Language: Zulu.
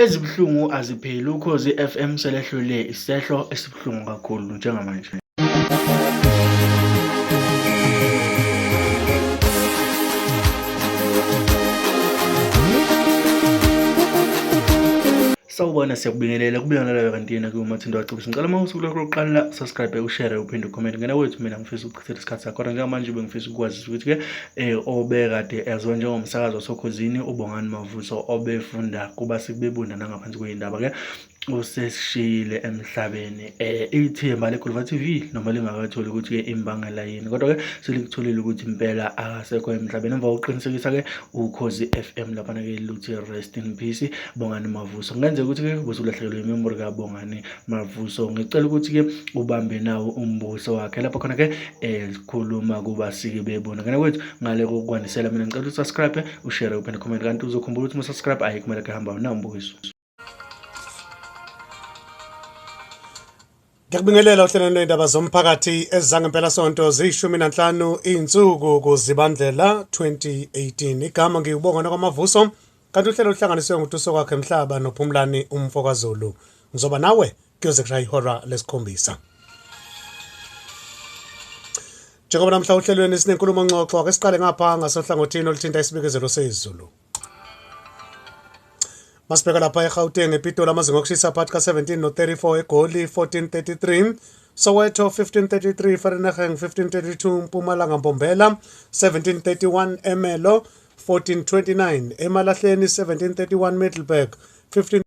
Ezibuhlungu azipheli, Ukhozi FM selehlule isehlo esibuhlungu kakhulu njengamanje. Sawubona, siyakubingelela kubingelela kanti yena ke uMathindo wacebisa. Ngicela uma usuku lwakho lokuqala subscribe, ushare, uphinde ucomment. Ngena kwethu, mina ngifisa ukuchithela isikhathi sakho. Kodwa njengamanje bengifisa ukukwazisa ukuthi ke obekade eyaziwa njengomsakazi wasokhozini uBongani Mavuso obefunda kuba sikubebunda nangaphansi kweyindaba ke usesishiyile emhlabeni. Ithimba leGulfa TV noma lingakatholi ukuthi ke imbangela yini, kodwa ke selikutholile ukuthi impela akasekho emhlabeni emva kokuqinisekisa ke Ukhozi FM laphana ke luthi rest in peace Bongani Mavuso. Kungenzeka ukuthi ke ubusulahlekelwe imemory kaBongani Mavuso. Ngicela ukuthi ke ubambe nawo umbuso wakhe lapho khona ke sikhuluma kubasiki bebona. Ngena kwethu ngale kokwandisela, mina ngicela usubscribe, ushare, uphinde comment, kanti uzokhumbula ukuthi uma subscribe ayikho kumele kuhamba nawo umbukiso. Ngiyakubingelela ohlelweni lwey'ndaba zomphakathi ezangempela sonto ziyishumi nanhlanu iy'nsuku kuZibandlela 2018. Igama ngiwubonga kwamavuso, kanti uhlelo luhlanganiswe nguTuso kwakhe Mhlaba noPhumlani umfokaZulu. Ngizoba nawe kuyoze kushaya ihora lesikhombisa. Njengoba namhla ohlelweni sinenkulumo ngxoxo, ake siqale ngapha ngasohlangothini oluthinta isibikezelo sezulu. Masibheka lapha eGauteng, ePitoli amazinga okushisa phakathi ka-17 no-34, eGoli 1433, Soweto 1533, Vereeniging 1532, Mpumalanga Mbombela 1731, Ermelo 1429, Emalahleni 1731, Middelburg 15.